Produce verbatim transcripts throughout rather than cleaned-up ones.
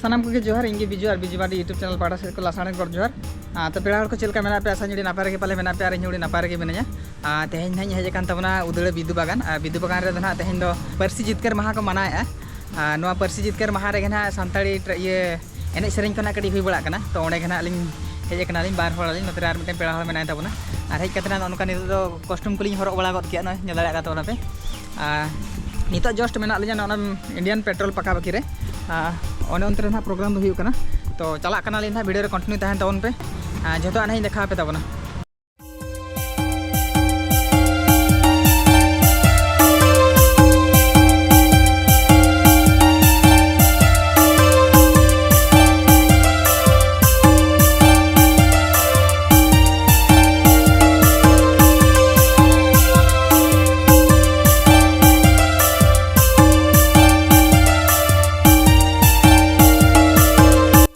ᱥᱟᱱᱟᱢ ᱠᱚᱜᱮ ᱡᱚᱦᱟᱨ, ᱤᱧ ᱜᱮ ᱵᱤᱡᱩ ᱟᱨ ᱵᱤᱡᱩ ᱢᱟᱨᱰᱤ YouTube channel ᱯᱟᱦᱴᱟ ᱥᱮᱫ ᱠᱷᱚᱱ ᱞᱟᱥᱟᱬᱦᱮᱫ ᱜᱚᱰ ᱡᱚᱦᱟᱨ᱾ ᱟᱨ ᱛᱚ ᱯᱮᱲᱟ ᱦᱚᱲ ᱠᱚ ᱪᱮᱫ ᱞᱮᱠᱟ ᱢᱮᱱᱟᱜ ᱯᱮᱭᱟ? ᱟᱥᱟ ᱧᱚᱜ ᱟᱹᱰᱤ ᱱᱟᱯᱟᱭ ᱨᱮᱜᱮ ᱯᱟᱞᱮ ᱢᱮᱱᱟᱜ ᱯᱮᱭᱟ ᱟᱨ ᱤᱧ ᱦᱚᱸ ᱟᱹᱰᱤ ᱱᱟᱯᱟᱭ ᱨᱮᱜᱮ ᱢᱤᱱᱟᱹᱧᱟ᱾ ᱟᱨ ᱛᱮᱦᱮᱧ ᱱᱟᱦᱟᱜ ᱤᱧ ᱦᱮᱡ ᱟᱠᱟᱱ ᱛᱟᱵᱚᱱᱟ ᱩᱫᱟᱹᱲᱟ ᱵᱤᱫᱩ ᱵᱟᱜᱟᱱ᱾ ᱟᱨ ᱵᱤᱫᱩ ᱵᱟᱜᱟᱱ ᱨᱮᱫᱚ ᱱᱟᱦᱟᱜ ᱛᱮᱦᱮᱧ ᱫᱚ ᱯᱟᱹᱨᱥᱤ ᱡᱤᱛᱠᱟᱹᱨ ᱢᱟᱦᱟ ᱠᱚ ᱢᱟᱱᱟᱣᱮᱫᱼᱟ᱾ ᱟᱨ ᱱᱚᱣᱟ ᱯᱟᱹᱨᱥᱤ ᱡᱤᱛᱠᱟᱹᱨ ᱢᱟᱦᱟ ᱨᱮᱜᱮ ᱱᱟᱦᱟᱜ ᱥᱟᱱᱛᱟᱲᱤ ᱴᱨᱟ-, ᱤᱭᱟᱹ ᱮᱱᱮᱡ ᱥᱮᱨᱮᱧ ᱠᱚ ᱱᱟᱦᱟᱜ ᱠᱟᱹᱴᱤᱡ ᱦᱩᱭ ᱵᱟᱲᱟᱜ ᱠᱟᱱᱟ᱾ ᱛᱚ ᱚᱸᱰᱮ ᱜᱮ ᱱᱟᱦᱟᱜ ᱞᱤᱧ ᱦᱮᱡ ᱟᱠᱟᱱᱟᱞᱤᱧ, ᱵᱟᱨ ᱦᱚᱲ ᱟᱹᱞᱤᱧ, ᱱᱚᱛᱮ ᱨᱮ ᱟᱨ ᱢᱤᱫᱴᱮᱱ ᱯᱮᱲᱟ ᱦᱚᱲ ᱢᱮᱱᱟᱭ ᱛᱟᱵᱚᱱᱟ᱾ ᱟᱨ ᱦᱮᱡ ᱠᱟᱛᱮ ᱱᱟᱦᱟᱜ ᱱᱚᱜᱼᱚ ᱱᱚᱝᱠᱟ ᱱᱤᱛᱚᱜ ᱫᱚ costume ᱠᱚᱞᱤᱧ ᱦᱚᱨᱚᱜ ᱵᱟᱲᱟ ᱜᱚᱫ ᱠᱮᱜᱼᱟ, ᱱᱚᱜᱼᱚᱭ ᱧᱮᱞ ᱫᱟᱲᱮᱭᱟᱜ ᱠᱟᱱ ᱛᱟᱵᱚᱱᱟ ᱯᱮ᱾ ᱟᱨ ᱱᱤᱛᱚᱜ just ᱢᱮᱱᱟᱜ ᱞᱤᱧᱟ ᱱᱚᱜᱼᱚ ᱱᱚᱣᱟ Indian petrol ᱯᱟᱠᱟ ᱯᱟᱠᱤ ᱨᱮ᱾ ᱟᱨ ᱚᱱᱮ ᱚᱱᱛᱮ ᱨᱮ ᱱᱟᱦᱟᱜ program ᱫᱚ ᱦᱩᱭᱩᱜ ᱠᱟᱱᱟ᱾ ᱛᱚ ᱪᱟᱞᱟᱜ ᱠᱟᱱᱟᱞᱤᱧ ᱱᱟᱦᱟᱜ, video ᱨᱮ continue ᱛᱟᱦᱮᱱ ᱛᱟᱵᱚᱱ ᱯᱮ᱾ ᱟᱨ ᱡᱷᱚᱛᱚᱣᱟᱜ ᱱᱟᱦᱟᱜ ᱤᱧ ᱫᱮᱠᱷᱟᱣ ᱟᱯᱮ ᱛᱟᱵᱚᱱᱟ᱾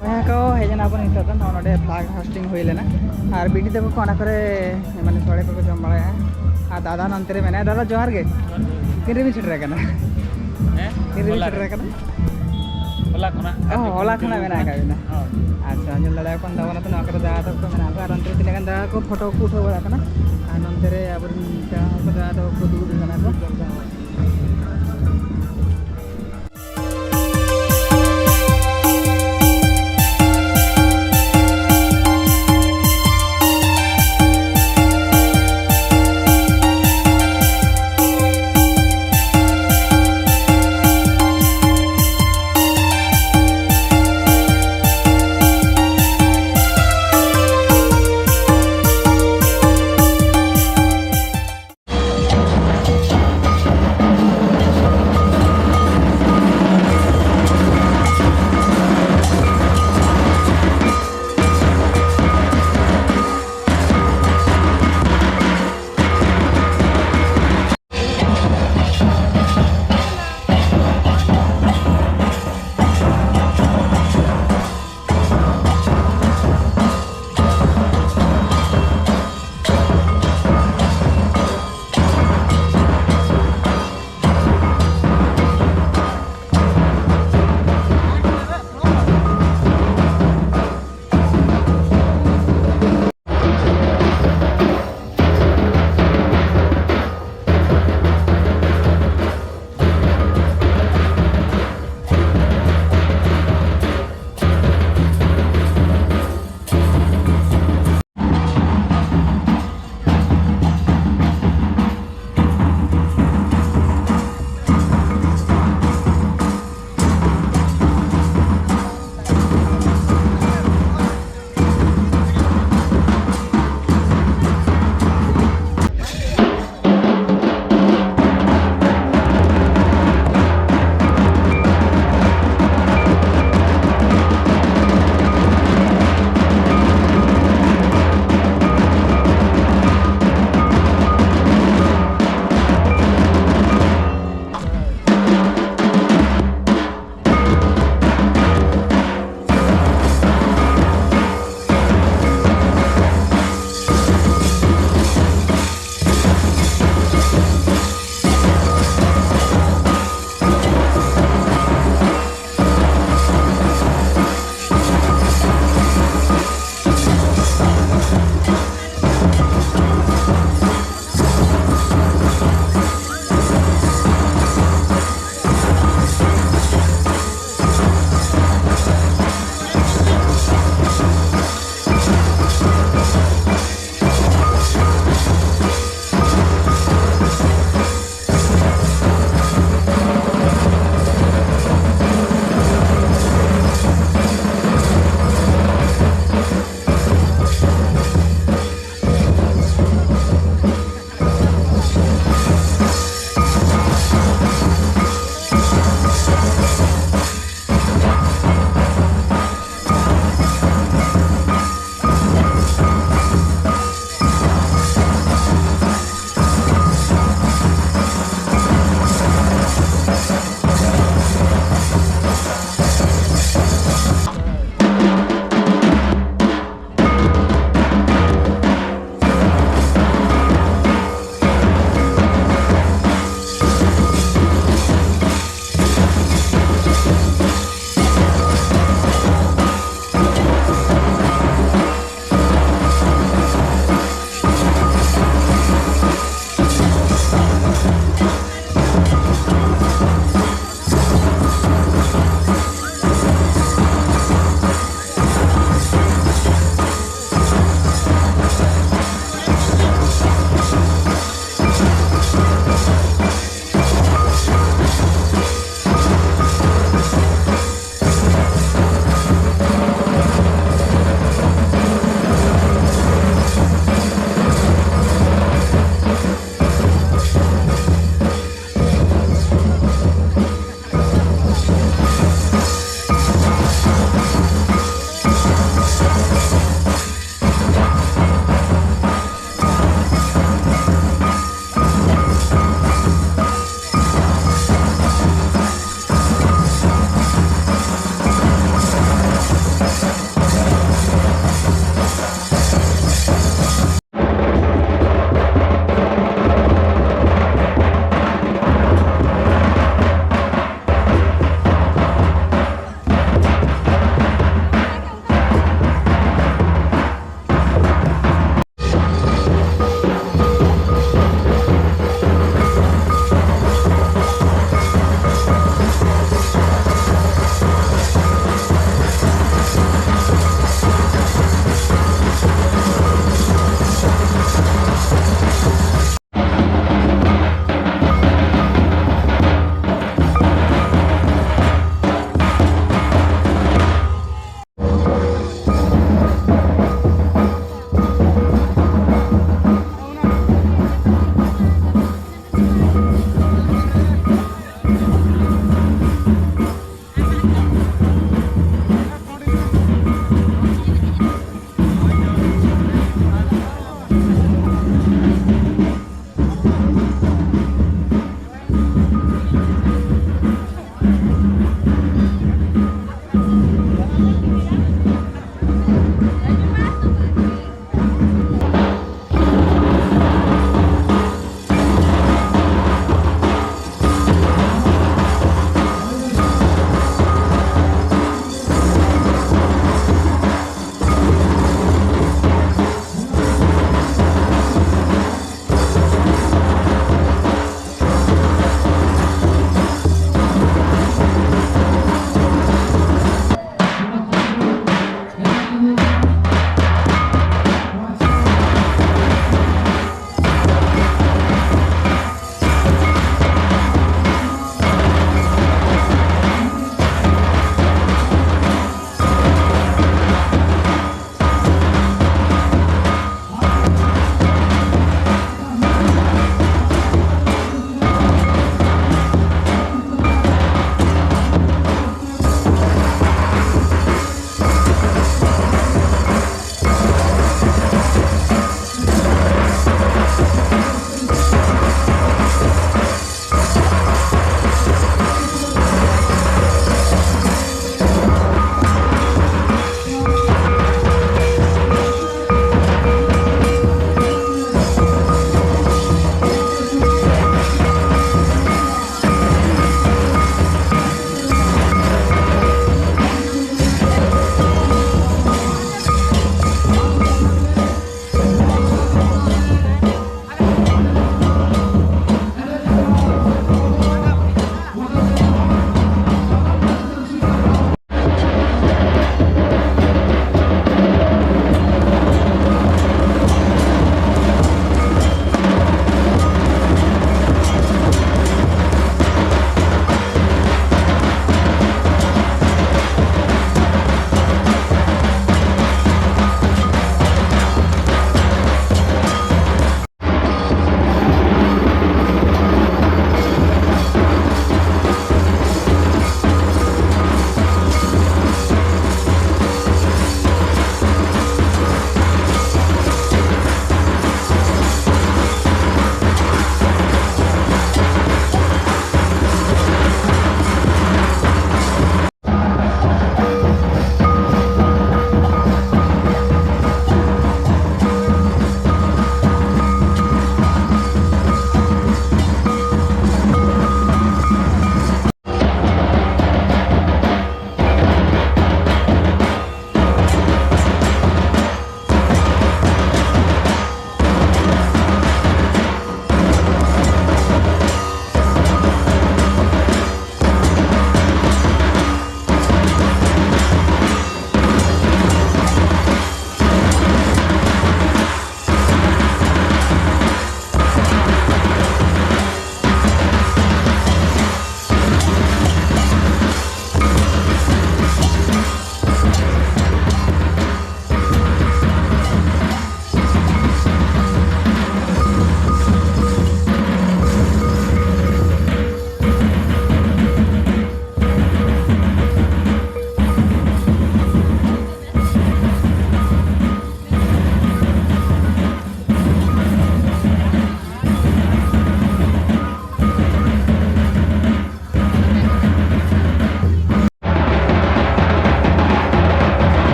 ᱵᱚᱭᱦᱟ ᱠᱚ, ᱦᱮᱡ ᱮᱱᱟ ᱵᱚᱱ ᱱᱤᱛᱚᱜ ᱫᱚ ᱱᱚᱜᱼᱚ ᱱᱚᱰᱮ flag hoisting ᱦᱩᱭ ᱞᱮᱱᱟ᱾ ᱟᱨ ᱵᱤᱴᱤ ᱛᱟᱠᱚ ᱠᱚ ᱚᱱᱟ ᱠᱚᱨᱮ ᱢᱟᱱᱮ ᱥᱚᱲᱮ ᱠᱚᱠᱚ ᱡᱚᱢ ᱵᱟᱲᱟᱭᱟ᱾ ᱟᱨ ᱫᱟᱫᱟ ᱱᱚᱱᱛᱮ ᱨᱮ ᱢᱮᱱᱟᱭᱟ᱾ ᱫᱟᱫᱟ ᱡᱚᱦᱟᱨ ᱜᱮ᱾ ᱛᱤᱱ ᱨᱮᱵᱤᱱ ᱥᱮᱴᱮᱨ ᱟᱠᱟᱱᱟ? ᱦᱮᱸ? ᱛᱤᱱ ᱨᱮᱵᱤᱱ ᱦᱚᱞᱟ ᱥᱮᱴᱮᱨ ᱨᱮ᱾ ᱟᱠᱟᱱᱟ? ᱦᱚᱞᱟ ᱠᱷᱚᱱᱟᱜ᱾ ᱚ, ᱦᱚᱞᱟ ᱠᱷᱚᱱᱟᱜ ᱢᱮᱱᱟᱜ ᱟᱠᱟᱫ ᱵᱤᱱᱟ᱾ ᱦᱳᱭ᱾ ᱟᱪᱪᱷᱟ, ᱧᱮᱞ ᱫᱟᱲᱮᱭᱟᱠᱚ ᱠᱟᱱ ᱛᱟᱵᱚᱱᱟ ᱛᱚ, ᱱᱚᱣᱟ ᱠᱚᱨᱮ ᱫᱟᱫᱟ ᱛᱟᱠᱚ ᱠᱚ ᱢᱮᱱᱟᱜ ᱠᱚᱣᱟ᱾ ᱟᱨ ᱚᱱᱛᱮ ᱨᱮ ᱛᱤᱱᱟᱹᱜ ᱜᱟᱱ ᱫᱟᱫᱟ ᱠᱚ ᱯᱷᱳᱴᱳ ᱠᱚ ᱩᱴᱷᱟᱹᱣ ᱵᱟᱲᱟᱜ ᱠᱟᱱᱟ᱾ ᱟᱨ ᱱᱚᱱᱛᱮ ᱨᱮ ᱟᱵᱚᱨᱮᱱ ᱯᱮᱲᱟ ᱦᱚᱲ ᱠᱚ, ᱫᱟᱫᱟ ᱛᱟᱠᱚ ᱠᱚ ᱫᱩᱲᱩᱵ ᱟᱠᱟᱱᱟ ᱠᱚ᱾